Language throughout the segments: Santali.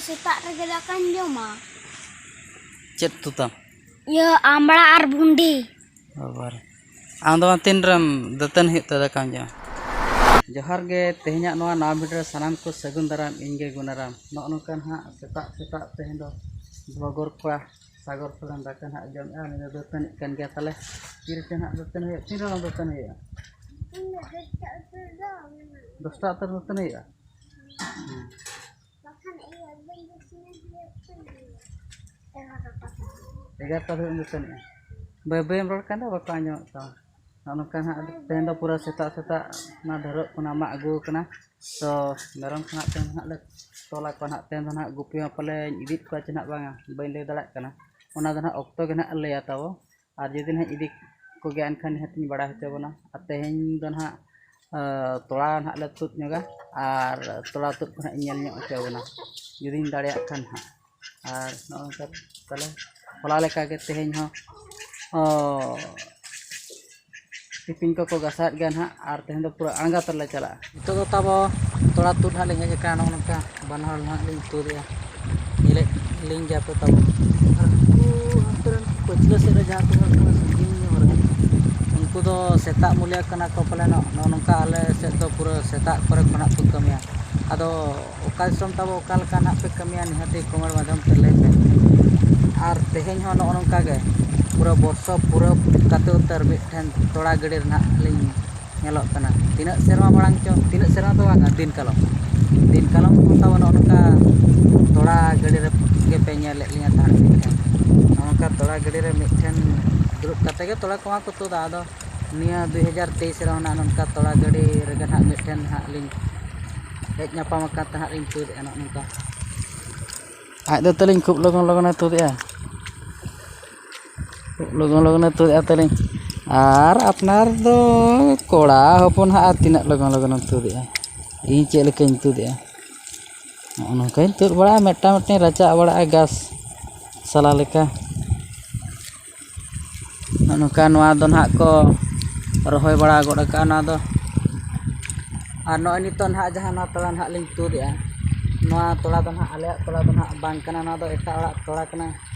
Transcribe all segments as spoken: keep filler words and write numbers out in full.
ᱥᱮᱛᱟᱜ ᱨᱮᱜᱮ ᱫᱟᱠᱟᱧ ᱡᱚᱢᱟ᱾ ᱪᱮᱫ ᱩᱛᱩ ᱛᱟᱢ? ᱤᱭᱟᱹ, ᱟᱢᱲᱟ ᱟᱨ ᱵᱷᱩᱸᱰᱤ᱾ ᱵᱟᱵᱟᱨᱮ, ᱟᱢ ᱫᱚ ᱛᱤᱱ ᱨᱮᱢ ᱫᱟᱹᱛᱟᱹᱱ ᱦᱩᱭᱩᱜ ᱛᱮ ᱫᱟᱠᱟᱢ ᱡᱚᱢᱟ? ᱡᱚᱦᱟᱨ ᱜᱮ, ᱛᱮᱦᱮᱧᱟᱜ ᱱᱚᱣᱟ ᱱᱟᱣᱟ ᱵᱷᱤᱰᱤᱭᱳ ᱨᱮ ᱥᱟᱱᱟᱢ ᱠᱚ ᱥᱟᱹᱜᱩᱱ ᱫᱟᱨᱟᱢ, ᱤᱧ ᱜᱮ ᱜᱩᱱᱟᱨᱟᱢ᱾ ᱱᱚᱜᱼᱚ ᱱᱚᱝᱠᱟ ᱱᱟᱦᱟᱜ ᱥᱮᱛᱟᱜ ᱥᱮᱛᱟᱜ ᱛᱮᱦᱮᱧ ᱫᱚ ᱵᱷᱞᱚᱜᱚᱨ ᱠᱚᱲᱟ ᱥᱟᱜᱚᱨ ᱥᱚᱨᱮᱱ ᱫᱟᱠᱟ ᱱᱟᱦᱟᱜ ᱡᱚᱢᱮᱜᱼᱟ᱾ ᱩᱱᱤ ᱫᱚ ᱫᱟᱹᱛᱟᱹᱱᱤᱜ ᱠᱟᱱ ᱜᱮᱭᱟ᱾ ᱛᱟᱦᱞᱮ ᱛᱤᱨᱮ ᱪᱚ ᱱᱟᱦᱟᱜ ᱫᱟᱹᱛᱟᱹᱱᱤ ᱦᱩᱭᱩᱜᱼᱟ? ᱛᱤᱱ ᱨᱮ ᱫᱟᱹᱛᱟᱹᱱᱤ ᱦᱩᱭᱩᱜᱼᱟ? ᱫᱚᱥᱴᱟ ᱩᱛᱟᱹᱨ ᱫᱟᱹᱛᱟᱹᱱᱤ ᱦᱩᱭᱩᱜᱼᱟ? ᱦᱩᱸ᱾ ᱮᱜᱟᱨᱚᱴᱟ ᱫᱷᱟᱹᱵᱤᱡ ᱮᱢ ᱫᱟᱹᱛᱟᱹᱱᱤᱜᱼᱟ? ᱵᱟᱹᱭ ᱵᱟᱹᱭ ᱮᱢ ᱨᱚᱲ ᱠᱟᱱ ᱫᱚ ᱵᱟᱠᱚ ᱟᱸᱡᱚᱢᱮᱫ ᱛᱟᱢᱟ᱾ ᱱᱚᱜᱼᱚ ᱱᱚᱝᱠᱟ ᱱᱟᱦᱟᱜ ᱛᱮᱦᱮᱧ ᱫᱚ ᱯᱩᱨᱟᱹ ᱥᱮᱛᱟᱜ ᱥᱮᱛᱟᱜ ᱚᱱᱟ ᱰᱷᱟᱹᱨᱣᱟᱹᱜ ᱠᱚ ᱱᱟᱦᱟᱜ ᱢᱟᱜ ᱟᱹᱜᱩ ᱠᱟᱱᱟ᱾ ᱛᱚ ᱢᱮᱨᱚᱢ ᱠᱚ ᱱᱟᱦᱟᱜ ᱛᱮᱦᱮᱧ ᱫᱚ ᱱᱟᱦᱟᱜ ᱞᱮ ᱛᱚᱞ ᱟᱠᱚᱣᱟ ᱱᱟᱦᱟᱜ᱾ ᱛᱮᱦᱮᱧ ᱫᱚ ᱱᱟᱦᱟᱜ ᱜᱩᱯᱤ ᱢᱟ ᱯᱟᱞᱮᱧ ᱤᱫᱤᱭᱮᱫ ᱠᱚᱣᱟ ᱪᱮ ᱱᱟᱦᱟᱜ ᱵᱟᱝᱟ, ᱵᱟᱹᱧ ᱞᱟᱹᱭ ᱫᱟᱲᱮᱭᱟᱜ ᱠᱟᱱᱟ᱾ ᱚᱱᱟ ᱫᱚ ᱱᱟᱦᱟᱜ ᱚᱠᱛᱚ ᱜᱮ ᱱᱟᱦᱟᱜ ᱞᱟᱹᱭᱟ ᱛᱟᱵᱚ᱾ ᱟᱨ ᱡᱩᱫᱤ ᱱᱟᱦᱟᱜ ᱤᱫᱤ ᱠᱚᱜᱮᱭᱟ ᱮᱱᱠᱷᱟᱱ ᱱᱤᱦᱟᱹᱛ ᱤᱧ ᱵᱟᱲᱟᱭ ᱦᱚᱪᱚ ᱵᱚᱱᱟ᱾ ᱟᱨ ᱛᱮᱦᱮᱧ ᱫᱚ ᱱᱟᱦᱟᱜ, ᱟᱸ, ᱛᱚᱲᱟ ᱱᱟᱦᱟᱜ ᱞᱮ ᱛᱩᱫ ᱧᱚᱜᱟ ᱟᱨ ᱛᱚᱲᱟ ᱛᱩᱫ ᱠᱚ ᱱᱟᱦᱟᱜ ᱤᱧ ᱧᱮᱞ ᱧᱚᱜ ᱦᱚᱪᱚ ᱵᱚᱱᱟ ᱡᱩᱫᱤᱧ ᱫᱟᱲᱮᱭᱟᱜ ᱠᱷᱟᱱ ᱱᱟᱦᱟᱜ᱾ ᱟᱨ ᱱᱚᱜᱼᱚ ᱱᱚᱝᱠᱟ ᱛᱟᱞᱮ ᱦᱚᱞᱟ ᱞᱮᱠᱟᱜᱮ ᱛᱮᱦᱮᱧ ᱦᱚᱸ, ᱚ, ᱴᱤᱯᱤᱱ ᱠᱚᱠᱚ ᱜᱟᱥᱟᱣᱮᱫ ᱜᱮᱭᱟ ᱱᱟᱦᱟᱜ᱾ ᱟᱨ ᱛᱮᱦᱮᱧ ᱫᱚ ᱯᱩᱨᱟᱹ ᱟᱬᱜᱟᱛ ᱨᱮᱞᱮ ᱪᱟᱞᱟᱜᱼᱟ᱾ ᱱᱤᱛᱚᱜ ᱫᱚ ᱛᱟᱵᱚ ᱛᱚᱲᱟ ᱛᱩᱫ ᱦᱟᱸᱜ ᱞᱤᱧ ᱦᱮᱡ ᱟᱠᱟᱱᱟ᱾ ᱱᱚᱜᱼᱚ ᱱᱚᱝᱠᱟ ᱵᱟᱱᱟ ᱦᱚᱲ ᱱᱟᱦᱟᱜ ᱞᱤᱧ ᱛᱩᱫᱮᱜᱼᱟ᱾ ᱧᱮᱞᱮᱫ ᱞᱤᱧ ᱜᱮᱭᱟ ᱯᱮ ᱛᱟᱵᱚ᱾ ᱟᱨ ᱩᱱᱠᱩ ᱦᱟᱱᱛᱮ ᱨᱮᱱ ᱯᱟᱹᱪᱷᱞᱟᱹ ᱥᱮᱫ ᱨᱮ ᱡᱟᱦᱟᱸ ᱛᱤᱱᱟᱹᱜ ᱠᱚ ᱥᱟᱺᱜᱤᱧ ᱧᱚᱜ ᱨᱮ, ᱩᱱᱠᱩ ᱫᱚ ᱥᱮᱛᱟᱜ ᱢᱩᱞᱤᱭᱟᱹ ᱠᱟᱱᱟ ᱠᱚ ᱯᱟᱞᱮᱱᱚᱜ᱾ ᱱᱚᱜᱼᱚ ᱱᱚᱝᱠᱟ ᱟᱞᱮ ᱥᱮᱫ ᱫᱚ ᱯᱩᱨᱟᱹ ᱥᱮᱛᱟᱜ ᱠᱚᱨᱮ ᱠᱷᱚᱱᱟᱜ ᱠᱚ ᱠᱟᱹᱢᱤᱭᱟ᱾ ᱟᱫᱚ ᱚᱠᱟ ᱫᱤᱥᱚᱢ ᱛᱟᱵᱚ ᱚᱠᱟ ᱞᱮᱠᱟ ᱱᱟᱦᱟᱜ ᱯᱮ ᱠᱟᱹᱢᱤᱭᱟ, ᱱᱤᱦᱟᱹᱛᱤ ᱠᱚᱢᱮᱱᱴ ᱢᱟᱫᱽᱫᱷᱚᱢ ᱛᱮ ᱞᱟᱹᱭ ᱯᱮ᱾ ᱟᱨ ᱛᱮᱦᱮᱧ ᱦᱚᱸ ᱱᱚᱜᱼᱚ ᱱᱚᱝᱠᱟ ᱜᱮ ᱯᱩᱨᱟᱹ ᱵᱚᱨᱥᱚ ᱯᱩᱨᱟᱹ ᱠᱟᱛᱮ ᱩᱛᱟᱹᱨ ᱢᱤᱫᱴᱷᱮᱱ ᱛᱚᱲᱟ ᱜᱤᱰᱤ ᱨᱮᱱᱟᱜ ᱞᱤᱧ ᱧᱮᱞᱚᱜ ᱠᱟᱱᱟ᱾ ᱛᱤᱱᱟᱹᱜ ᱥᱮᱨᱢᱟ ᱢᱟᱲᱟᱝ ᱪᱚ, ᱛᱤᱱᱟᱹᱜ ᱥᱮᱨᱢᱟ ᱫᱚ ᱵᱟᱝᱟ, ᱫᱤᱱ ᱠᱟᱞᱚᱢ, ᱫᱤᱱ ᱠᱟᱞᱚᱢ ᱠᱷᱚᱱ ᱛᱟᱵᱚ ᱱᱚᱜᱼᱚ ᱱᱚᱝᱠᱟ ᱛᱚᱲᱟ ᱜᱤᱰᱤ ᱨᱮ ᱜᱮᱯᱮ ᱧᱮᱞᱮᱫ ᱞᱤᱧᱟ ᱛᱟᱦᱮᱸᱫ ᱢᱤᱫᱴᱷᱮᱱ᱾ ᱱᱚᱜᱼᱚ ᱱᱚᱝᱠᱟ ᱛᱚᱲᱟ ᱜᱤᱰᱤ ᱨᱮ ᱢᱤᱫᱴᱷᱮᱱ ᱫᱩᱲᱩᱵ ᱠᱟᱛᱮ ᱜᱮ ᱛᱚᱲᱟ ᱠᱚᱢᱟ ᱠᱚ ᱛᱩᱫᱟ᱾ ᱟᱫᱚ ᱱᱤᱭᱟᱹ ᱫᱩ ᱦᱟᱡᱟᱨ ᱛᱮᱭᱤᱥ ᱨᱮᱦᱚᱸ ᱱᱟᱜ ᱱᱚᱝᱠᱟ ᱛᱚᱲᱟ ᱜᱤᱰᱤ ᱨᱮᱜᱮ ᱱᱟᱜ ᱢᱤᱫᱴᱷᱮᱱ ᱦᱟᱸᱜ ᱞᱤᱧ ᱦᱮᱡ ᱧᱟᱯᱟᱢ ᱟᱠᱟᱱ ᱛᱟᱦᱮᱸᱫ ᱞᱤᱧ ᱛᱩᱫ ᱮᱫᱼᱟ ᱱᱚᱜᱼᱚ ᱱᱚᱝᱠᱟ᱾ ᱟᱡ ᱫᱚ ᱛᱟᱹᱞᱤᱧ ᱠᱷᱩᱵ ᱞᱚᱜᱚᱱ ᱞᱚᱜᱚᱱᱮ ᱛᱩᱫ ᱮᱫᱼᱟ, ᱠᱷᱩᱵ ᱞᱚᱜᱚᱱ ᱞᱚᱜᱚᱱᱮ ᱛᱩᱫ ᱮᱫᱼᱟ ᱛᱟᱹᱞᱤᱧ᱾ ᱟᱨ ᱟᱯᱱᱟᱨ ᱫᱚ ᱠᱚᱲᱟ ᱦᱚᱯᱚᱱ ᱦᱟᱸᱜ ᱟᱨ ᱛᱤᱱᱟᱹᱜ ᱞᱚᱜᱚᱱ ᱞᱚᱜᱚᱱᱮᱢ ᱛᱩᱫ ᱮᱫᱼᱟ? ᱤᱧ ᱪᱮᱫ ᱞᱮᱠᱟᱧ ᱛᱩᱫ ᱮᱫᱼᱟ? ᱱᱚᱜᱼᱚ ᱱᱚᱝᱠᱟᱧ ᱛᱩᱫ ᱵᱟᱲᱟᱜᱼᱟ, ᱢᱤᱫᱴᱟᱝ ᱢᱤᱫᱴᱟᱝ ᱨᱟᱪᱟᱜ ᱵᱟᱲᱟᱜᱼᱟ ᱜᱷᱟᱥ ᱥᱟᱞᱟ ᱞᱮᱠᱟ᱾ ᱱᱚᱜᱼᱚ ᱱᱚᱝᱠᱟ ᱱᱚᱣᱟ ᱫᱚ ᱱᱟᱦᱟᱜ ᱠᱚ ᱨᱚᱦᱚᱭ ᱵᱟᱲᱟ ᱜᱚᱫ ᱟᱠᱟᱫᱼᱟ ᱱᱚᱣᱟ ᱫᱚ᱾ ᱟᱨ ᱱᱚᱜᱼᱚᱭ ᱱᱤᱛᱚᱜ ᱱᱟᱦᱟᱜ ᱡᱟᱦᱟᱸ ᱱᱚᱣᱟ ᱛᱚᱲᱟ ᱱᱟᱦᱟᱜ ᱞᱤᱧ ᱛᱩᱫᱮᱜᱼᱟ, ᱱᱚᱣᱟ ᱛᱚᱲᱟ ᱫᱚ ᱱᱟᱦᱟᱜ ᱟᱞᱮᱭᱟᱜ ᱛᱚᱲᱟ ᱫᱚ ᱱᱟᱦᱟᱜ ᱵᱟᱝ ᱠᱟᱱᱟ, ᱱᱚᱣᱟ ᱫᱚ ᱮᱴᱟᱜ ᱦᱚᱲᱟᱜ ᱛᱚᱲᱟ ᱠᱟᱱᱟ᱾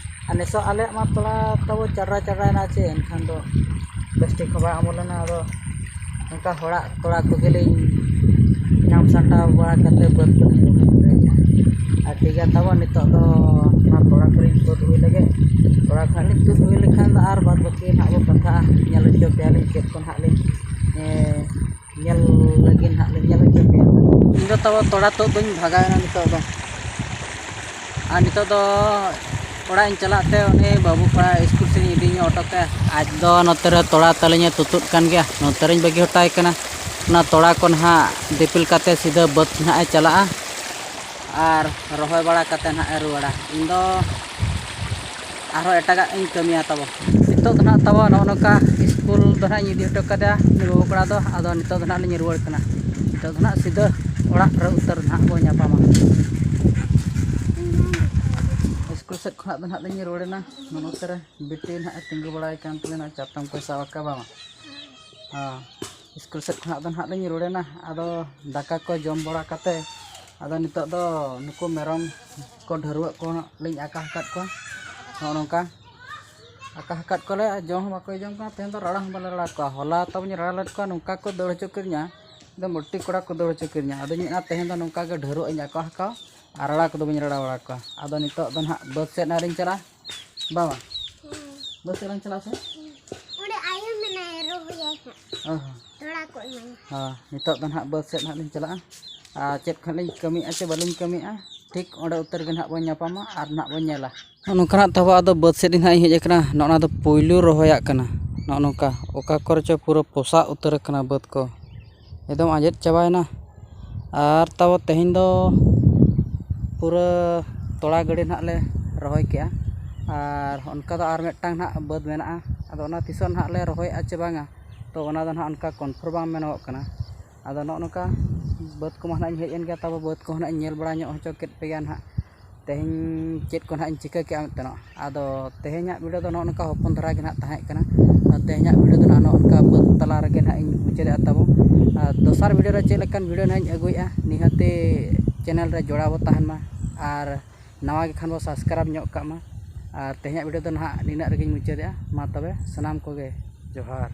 ᱟᱨ ᱱᱮᱥᱚᱜ ᱟᱞᱮᱭᱟᱜ ᱢᱟ ᱛᱚᱲᱟ ᱛᱟᱵᱚ ᱪᱟᱰᱨᱟ ᱪᱟᱰᱨᱟᱭᱮᱱᱟ ᱪᱮ, ᱮᱱᱠᱷᱟᱱ ᱫᱚ ᱵᱮᱥ ᱴᱷᱤᱠ ᱦᱚᱸ ᱵᱟᱭ ᱚᱢᱚᱱ ᱞᱮᱱᱟ᱾ ᱟᱫᱚ ᱚᱱᱠᱟ ᱦᱚᱲᱟᱜ ᱛᱚᱲᱟ ᱠᱚᱜᱮ ᱞᱤᱧ ᱧᱟᱢ ᱥᱟᱢᱴᱟᱣ ᱵᱟᱲᱟ ᱠᱟᱛᱮ ᱵᱟᱹᱫᱽ ᱠᱚᱞᱤᱧ ᱨᱚᱦᱚᱭ ᱵᱟᱲᱟᱭᱮᱫᱼᱟ᱾ ᱟᱨ ᱴᱷᱤᱠ ᱜᱮᱭᱟ ᱛᱟᱵᱚ, ᱱᱤᱛᱚᱜ ᱫᱚ ᱱᱚᱣᱟ ᱛᱚᱲᱟ ᱠᱚᱞᱤᱧ ᱛᱩᱫ ᱦᱩᱭ ᱞᱮᱜᱮ, ᱛᱚᱲᱟ ᱠᱚ ᱦᱟᱸᱜ ᱞᱤᱧ ᱛᱩᱫ ᱦᱩᱭ ᱞᱮᱠᱷᱟᱱ ᱫᱚ ᱟᱨ ᱵᱟᱫᱽ ᱵᱟᱹᱠᱤ ᱱᱟᱦᱟᱜ ᱵᱚ ᱠᱟᱛᱷᱟᱜᱼᱟ, ᱧᱮᱞ ᱦᱚᱪᱚ ᱯᱮᱭᱟᱞᱤᱧ ᱪᱮᱫ ᱠᱚ ᱱᱟᱦᱟᱜ ᱞᱤᱧ ᱧᱮᱞ ᱞᱟᱹᱜᱤᱫ ᱱᱟᱦᱟᱜ ᱞᱤᱧ ᱧᱮᱞ ᱦᱚᱪᱚ ᱯᱮᱭᱟ᱾ ᱤᱧ ᱫᱚ ᱛᱟᱵᱚ ᱛᱚᱲᱟ ᱛᱩᱫ ᱫᱚᱧ ᱵᱷᱟᱜᱟᱣᱮᱱᱟ ᱱᱤᱛᱚᱜ ᱫᱚ᱾ ᱟᱨ ᱱᱤᱛᱚᱜ ᱫᱚ ᱚᱲᱟᱜ ᱤᱧ ᱪᱟᱞᱟᱜ ᱛᱮ ᱩᱱᱤ ᱵᱟᱹᱵᱩ ᱠᱚᱲᱟ ᱥᱠᱩᱞ ᱥᱮᱫ ᱤᱧ ᱤᱫᱤ ᱧᱚᱜ ᱦᱚᱴᱚ ᱠᱟᱭᱟ᱾ ᱟᱡ ᱫᱚ ᱱᱚᱛᱮ ᱨᱮ ᱛᱚᱲᱟ ᱛᱟᱹᱞᱤᱧ ᱮ ᱛᱩᱛᱩᱫ ᱠᱟᱱ ᱜᱮᱭᱟ, ᱱᱚᱛᱮ ᱨᱮᱧ ᱵᱟᱹᱜᱤ ᱦᱚᱴᱚ ᱟᱭ ᱠᱟᱱᱟ᱾ ᱚᱱᱟ ᱛᱚᱲᱟ ᱠᱚ ᱱᱟᱦᱟᱜ ᱫᱤᱯᱤᱞ ᱠᱟᱛᱮ ᱥᱤᱫᱷᱟᱹ ᱵᱟᱹᱫᱽ ᱱᱟᱦᱟᱜ ᱮ ᱪᱟᱞᱟᱜᱼᱟ ᱟᱨ ᱨᱚᱦᱚᱭ ᱵᱟᱲᱟ ᱠᱟᱛᱮ ᱱᱟᱦᱟᱜ ᱮ ᱨᱩᱣᱟᱹᱲᱟ᱾ ᱤᱧ ᱫᱚ ᱟᱨᱦᱚᱸ ᱮᱴᱟᱜᱟᱜ ᱤᱧ ᱠᱟᱹᱢᱤᱭᱟ ᱛᱟᱵᱚ᱾ ᱱᱤᱛᱚᱜ ᱫᱚ ᱱᱟᱦᱟᱜ ᱛᱟᱵᱚ ᱱᱚᱜᱼᱚ ᱱᱚᱝᱠᱟ ᱥᱠᱩᱞ ᱫᱚ ᱱᱟᱦᱟᱜ ᱤᱧ ᱤᱫᱤ ᱦᱚᱴᱚ ᱠᱟᱫᱮᱭᱟ ᱩᱱᱤ ᱵᱟᱹᱵᱩ ᱠᱚᱲᱟ ᱫᱚ᱾ ᱟᱫᱚ ᱱᱤᱛᱚᱜ ᱫᱚ ᱱᱟᱦᱟᱜ ᱞᱤᱧ ᱨᱩᱣᱟᱹᱲ ᱠᱟᱱᱟ᱾ ᱱᱤᱛᱚᱜ ᱫᱚ ᱱᱟᱦᱟᱜ ᱥᱤᱫᱷᱟᱹ ᱚᱲᱟᱜ ᱨᱮ ᱩᱛᱟᱹᱨ ᱱᱟᱦᱟᱜ ᱵᱚᱱ ᱧᱟᱯᱟᱢᱟ᱾ ᱥᱠᱩᱞ ᱥᱮᱫ ᱠᱷᱚᱱᱟᱜ ᱫᱚ ᱱᱟᱦᱟᱜ ᱞᱤᱧ ᱨᱩᱣᱟᱹᱲᱮᱱᱟ᱾ ᱱᱚᱜᱼᱚ ᱱᱚᱛᱮ ᱨᱮ ᱵᱤᱴᱤ ᱱᱟᱦᱟᱜ ᱮ ᱛᱤᱸᱜᱩ ᱵᱟᱲᱟᱭ ᱠᱟᱱ ᱛᱟᱞᱮ ᱱᱟᱦᱟᱜ, ᱪᱟᱛᱚᱢ ᱠᱚᱭ ᱥᱟᱵ ᱟᱠᱟᱫ ᱵᱟᱝ? ᱦᱮᱸ, ᱥᱠᱩᱞ ᱥᱮᱫ ᱠᱷᱚᱱᱟᱜ ᱫᱚ ᱱᱟᱦᱟᱜ ᱞᱤᱧ ᱨᱩᱣᱟᱹᱲᱮᱱᱟ᱾ ᱟᱫᱚ ᱫᱟᱠᱟ ᱠᱚ ᱡᱚᱢ ᱵᱟᱲᱟ ᱠᱟᱛᱮ, ᱟᱫᱚ ᱱᱤᱛᱚᱜ ᱫᱚ ᱱᱩᱠᱩ ᱢᱮᱨᱚᱢ ᱠᱚ ᱰᱷᱟᱹᱨᱣᱟᱹᱜ ᱠᱚ ᱞᱤᱧ ᱟᱠᱟ ᱟᱠᱟᱫ ᱠᱚᱣᱟ᱾ ᱱᱚᱜᱼᱚ ᱱᱚᱝᱠᱟ ᱟᱠᱟ ᱟᱠᱟᱫ ᱠᱚᱣᱟᱞᱮ, ᱟᱨ ᱡᱚᱢ ᱦᱚᱸ ᱵᱟᱠᱚ ᱡᱚᱢ ᱠᱟᱱᱟ᱾ ᱛᱮᱦᱮᱧ ᱫᱚ ᱨᱟᱲᱟ ᱦᱚᱸ ᱵᱟᱞᱮ ᱨᱟᱲᱟ ᱠᱚᱣᱟ᱾ ᱦᱚᱞᱟ ᱛᱟᱵᱚᱧ ᱨᱟᱲᱟ ᱞᱮᱫ ᱠᱚᱣᱟ, ᱱᱚᱝᱠᱟ ᱠᱚ ᱫᱟᱹᱲ ᱦᱚᱪᱚ ᱠᱤᱫᱤᱧᱟ, ᱮᱠᱫᱚᱢ ᱢᱚᱴᱤ ᱠᱚᱲᱟ ᱠᱚ ᱫᱟᱹᱲ ᱦᱚᱪᱚ ᱠᱤᱫᱤᱧᱟ᱾ ᱟᱫᱚᱧ ᱢᱮᱱᱟ ᱛᱮᱦᱮᱧ ᱫᱚ ᱱᱚᱝᱠᱟ ᱜᱮ ᱰᱷᱟᱹᱨᱣᱟᱹᱜ ᱤᱧ ᱟᱠᱟ ᱟᱠᱟᱣᱟ, ᱟᱨ ᱨᱟᱲᱟ ᱠᱚᱫᱚ ᱵᱟᱹᱧ ᱨᱟᱲᱟ ᱵᱟᱲᱟ ᱠᱚᱣᱟ᱾ ᱟᱫᱚ ᱱᱤᱛᱚᱜ ᱫᱚ ᱱᱟᱦᱟᱜ ᱵᱟᱹᱫᱽ ᱥᱮᱫ ᱱᱟᱦᱟᱜ ᱞᱤᱧ ᱪᱟᱞᱟᱜᱼᱟ᱾ ᱵᱟᱵᱟ, ᱦᱩᱸ᱾ ᱵᱟᱹᱫᱽ ᱥᱮᱫ ᱞᱟᱝ ᱪᱟᱞᱟᱜᱼᱟ ᱥᱮ? ᱚᱸᱰᱮ ᱟᱭᱳ ᱢᱮᱱᱟᱭᱟ, ᱨᱚᱦᱚᱭᱟᱭ ᱦᱟᱸᱜ᱾ ᱚ ᱦᱚᱸ᱾ ᱛᱚᱲᱟ ᱠᱚ ᱮᱢᱟᱭᱟ᱾ ᱦᱚᱸ, ᱱᱤᱛᱚᱜ ᱫᱚ ᱱᱟᱦᱟᱜ ᱵᱟᱹᱫᱽ ᱥᱮᱫ ᱱᱟᱦᱟᱜ ᱞᱤᱧ ᱪᱟᱞᱟᱜᱼᱟ᱾ ᱟᱨ ᱪᱮᱫ ᱠᱷᱟᱱ ᱞᱤᱧ ᱠᱟᱹᱢᱤᱭᱮᱫᱼᱟ ᱪᱮ ᱵᱟᱹᱞᱤᱧ ᱠᱟᱹᱢᱤᱭᱮᱫᱼᱟ, ᱴᱷᱤᱠ ᱚᱸᱰᱮ ᱩᱛᱟᱹᱨ ᱜᱮ ᱱᱟᱦᱟᱜ ᱵᱚᱱ ᱧᱟᱯᱟᱢᱟ ᱟᱨ ᱱᱟᱦᱟᱜ ᱵᱚᱱ ᱧᱮᱞᱟ᱾ ᱱᱚᱜᱼᱚ ᱱᱚᱝᱠᱟ ᱱᱟᱦᱟᱜ ᱛᱟᱵᱚ ᱟᱫᱚ ᱵᱟᱹᱫᱽ ᱥᱮᱫ ᱜᱮ ᱱᱟᱦᱟᱜ ᱤᱧ ᱦᱮᱡ ᱟᱠᱟᱱᱟ᱾ ᱱᱚᱜᱼᱚ ᱱᱚᱣᱟ ᱫᱚ ᱯᱩᱭᱞᱩ ᱨᱚᱦᱚᱭᱟᱜ ᱠᱟᱱᱟ᱾ ᱱᱚᱜᱼᱚ ᱱᱚᱝᱠᱟ ᱚᱠᱟ ᱠᱚᱨᱮ ᱪᱚ ᱯᱩᱨᱟᱹ ᱯᱚᱥᱟᱜ ᱩᱛᱟᱹᱨ ᱟᱠᱟᱱᱟ ᱵᱟᱹᱫᱽ ᱠᱚ, ᱮᱠᱫᱚᱢ ᱟᱸᱡᱮᱫ ᱪᱟᱵᱟᱭᱮᱱᱟ᱾ ᱟᱨ ᱛᱟᱵᱚ ᱛᱮᱦᱮᱧ ᱫᱚ ᱯᱩᱨᱟᱹ ᱛᱚᱲᱟ ᱜᱟᱹᱰᱤ ᱱᱟᱦᱟᱜ ᱞᱮ ᱨᱚᱦᱚᱭ ᱠᱮᱜᱼᱟ᱾ ᱟᱨ ᱚᱱᱠᱟ ᱫᱚ ᱟᱨ ᱢᱤᱫᱴᱟᱝ ᱱᱟᱦᱟᱜ ᱵᱟᱹᱫᱽ ᱢᱮᱱᱟᱜᱼᱟ, ᱟᱫᱚ ᱚᱱᱟ ᱛᱤᱥᱚᱜ ᱱᱟᱦᱟᱜ ᱞᱮ ᱨᱚᱦᱚᱭᱮᱜᱼᱟ ᱪᱮ ᱵᱟᱝᱟ, ᱛᱚ ᱚᱱᱟ ᱫᱚ ᱱᱟᱦᱟᱜ ᱚᱱᱠᱟ confirm ᱵᱟᱝ ᱢᱮᱱᱚᱜᱚᱜ ᱠᱟᱱᱟ᱾ ᱟᱫᱚ ᱱᱚᱜᱼᱚ ᱱᱚᱝᱠᱟ ᱵᱟᱹᱫᱽ ᱠᱚᱢᱟ ᱱᱟᱦᱟᱜ ᱤᱧ ᱦᱮᱡ ᱮᱱ ᱜᱮᱭᱟ, ᱛᱟᱵᱚ ᱵᱟᱹᱫᱽ ᱠᱚᱦᱚᱸ ᱱᱟᱦᱟᱜ ᱤᱧ ᱧᱮᱞ ᱵᱟᱲᱟ ᱧᱚᱜ ᱦᱚᱪᱚ ᱠᱮᱫ ᱯᱮᱜᱮᱭᱟ ᱱᱟᱦᱟᱜ᱾ ᱛᱮᱦᱮᱧ ᱪᱮᱫ ᱠᱚ ᱱᱟᱦᱟᱜ ᱤᱧ ᱪᱤᱠᱟᱹ ᱠᱮᱜᱼᱟ ᱢᱮᱱᱛᱮ ᱱᱚᱜ᱾ ᱟᱫᱚ ᱛᱮᱦᱮᱧᱟᱜ video ᱫᱚ ᱱᱚᱜᱼᱚ ᱱᱚᱝᱠᱟ ᱦᱚᱯᱚᱱ ᱫᱷᱟᱨᱟ ᱜᱮ ᱱᱟᱦᱟᱜ ᱛᱟᱦᱮᱸ ᱠᱟᱱᱟ᱾ ᱟᱨ ᱛᱮᱦᱮᱧᱟᱜ video ᱫᱚ ᱱᱟᱦᱟᱜ ᱱᱚᱜᱼᱚ ᱱᱚᱝᱠᱟ ᱵᱟᱹᱫᱽ ᱛᱟᱞᱟ ᱨᱮᱜᱮ ᱱᱟᱦᱟᱜ ᱤᱧ ᱢᱩᱪᱟᱹᱫᱮᱜᱼᱟ ᱛᱟᱵᱚ᱾ ᱟᱨ ᱫᱚᱥᱟᱨ video ᱨᱮ ᱪᱮᱫ ᱞᱮᱠᱟᱱ video ᱱᱟᱦᱟᱜ ᱤᱧ ᱟᱹᱜᱩᱭᱮᱜᱼᱟ, ᱱᱤᱦᱟᱹᱛᱤ ᱪᱮᱱᱮᱞ ᱨᱮ ᱡᱚᱲᱟᱣ ᱵᱚ ᱛᱟᱦᱮᱱ ᱢᱟ᱾ ᱟᱨ ᱱᱟᱣᱟ ᱜᱮ ᱠᱷᱟᱱ ᱵᱚ ᱥᱟᱵᱥᱠᱨᱟᱭᱤᱵᱽ ᱧᱚᱜ ᱠᱟᱜ ᱢᱟ᱾ ᱟᱨ ᱛᱮᱦᱮᱧᱟᱜ ᱵᱷᱤᱰᱤᱭᱳ ᱫᱚ ᱱᱟᱦᱟᱜ ᱱᱤᱱᱟᱹᱜ ᱨᱮᱜᱮᱧ ᱢᱩᱪᱟᱹᱫᱮᱜᱼᱟ᱾ ᱢᱟ ᱛᱚᱵᱮ ᱥᱟᱱᱟᱢ ᱠᱚᱜᱮ ᱡᱚᱦᱟᱨ᱾